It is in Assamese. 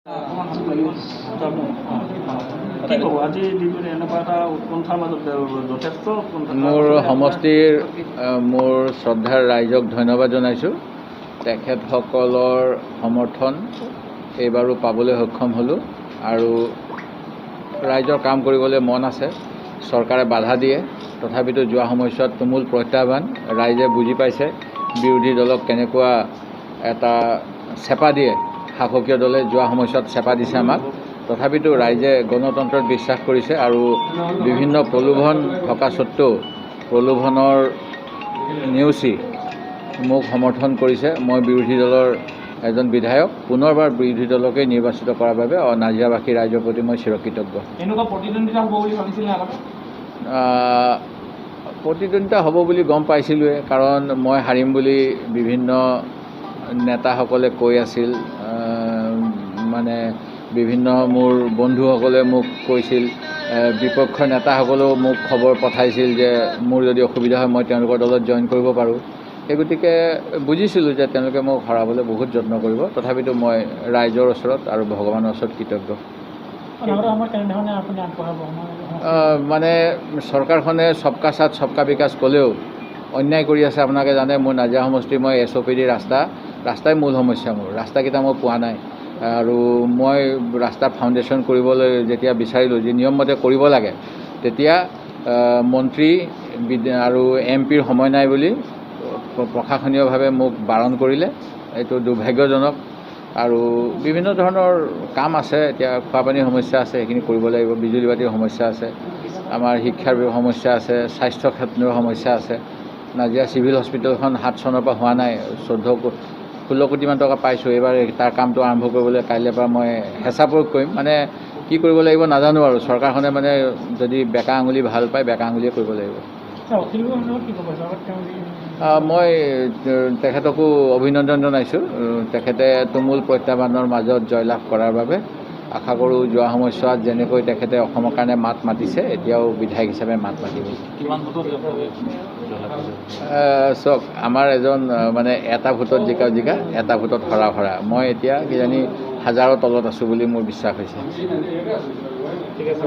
কি ক'ব, আজি দিনটোত এনেকুৱা এটা উৎকণ্ঠাৰ মাজত, যথেষ্ট উৎকণ্ঠা? মোৰ সমষ্টিৰ মোৰ শ্ৰদ্ধাৰ ৰাইজক ধন্যবাদ জনাইছোঁ। তেখেতসকলৰ সমৰ্থন এইবাৰো পাবলৈ সক্ষম হ'লোঁ আৰু ৰাইজৰ কাম কৰিবলৈ মন আছে। চৰকাৰে বাধা দিয়ে, তথাপিতো যোৱা সময়ছোৱাত তুমুল প্ৰত্যাহ্বান, ৰাইজে বুজি পাইছে বিৰোধী দলক কেনেকুৱা এটা চেপা দিয়ে। শাসকীয় দলে যোৱা সময়ছোৱাত চেপা দিছে আমাক, তথাপিতো ৰাইজে গণতন্ত্ৰত বিশ্বাস কৰিছে আৰু বিভিন্ন প্ৰলোভন থকা স্বত্তেও প্ৰলোভনৰ নেওচি মোক সমৰ্থন কৰিছে। মই বিৰোধী দলৰ এজন বিধায়ক, পুনৰবাৰ বিৰোধী দলকেই নিৰ্বাচিত কৰাৰ বাবে নাজিৰাবাসী ৰাইজৰ প্ৰতি মই চিৰকৃতজ্ঞ। এনেকুৱা প্ৰতিদ্বন্দ্বিতা হ'ব বুলি ভাবিছিলে আগতে? প্ৰতিদ্বন্দ্বিতা হ'ব বুলি গম পাইছিলোঁৱে, কাৰণ মই হাৰিম বুলি বিভিন্ন নেতাসকলে কৈ আছিল। মানে বিভিন্ন মোৰ বন্ধুসকলে মোক কৈছিল, বিপক্ষৰ নেতাসকলেও মোক খবৰ পঠাইছিল যে মোৰ যদি অসুবিধা হয়, মই তেওঁলোকৰ দলত জইন কৰিব পাৰোঁ। সেই গতিকে বুজিছিলোঁ যে তেওঁলোকে মোক হৰাবলৈ বহুত যত্ন কৰিব। তথাপিতো মই ৰাইজৰ ওচৰত আৰু ভগৱানৰ ওচৰত কৃতজ্ঞ। অনাগত সময়ত কেনেধৰণে আপুনি আগবঢ়াব আমাৰ? মানে চৰকাৰখনে সবকা সাথ সবকা বিকাশ ক'লেও অন্যায় কৰি আছে। আপোনালোকে জানে, মোৰ নাজিৰা সমষ্টিৰ মই এছঅ'পিডি ৰাস্তা, ৰাস্তাই মূল সমস্যা মোৰ। ৰাস্তাকেইটা মই পোৱা নাই আৰু মই ৰাস্তাৰ ফাউণ্ডেশ্যন কৰিবলৈ যেতিয়া বিচাৰিলোঁ, যি নিয়মমতে কৰিব লাগে, তেতিয়া মন্ত্ৰী আৰু এমপিৰ সময় নাই বুলি প্ৰশাসনীয়ভাৱে মোক বাৰণ কৰিলে। এইটো দুৰ্ভাগ্যজনক। আৰু বিভিন্ন ধৰণৰ কাম আছে, এতিয়া খোৱাপানীৰ সমস্যা আছে, সেইখিনি কৰিব লাগিব। বিজুলী বাতিৰ সমস্যা আছে, আমাৰ শিক্ষাৰ সমস্যা আছে, স্বাস্থ্য ক্ষেত্ৰৰ সমস্যা আছে। নাজিৰা চিভিল হস্পিটেলখন 7 চনৰ পৰা হোৱা নাই। 14, 16 কোটিমান টকা পাইছোঁ। এইবাৰ তাৰ কামটো আৰম্ভ কৰিবলৈ কাইলৈৰ পৰা মই হেঁচা প্ৰয়োগ কৰিম। মানে কি কৰিব লাগিব নাজানো আৰু চৰকাৰখনে মানে যদি বেকা আঙুলি ভাল পায়, বেকা আঙুলিয়ে কৰিব লাগিব। অখিল গগৈৰ সন্দৰ্ভত কি ক'ব? যোৱাবাৰ তেওঁ যি মই তেখেতকো অভিনন্দন জনাইছোঁ, তেখেতে তুমুল প্ৰত্যাহ্বানৰ মাজত জয়লাভ কৰাৰ বাবে। আশা কৰোঁ, যোৱা সময়ছোৱাত যেনেকৈ তেখেতে অসমৰ কাৰণে মাত মাতিছে, এতিয়াও বিধায়ক হিচাপে মাত মাতিব। কিমান ভোটত আপোনালোকে জয়লাভ কৰিছে? চাওক, আমাৰ এজন মানে এটা ভোটত জিকা জিকা, এটা ভোটত হৰা হৰা। মই এতিয়া কিজানি হাজাৰৰ তলত আছোঁ বুলি মোৰ বিশ্বাস হৈছে। ঠিক আছে।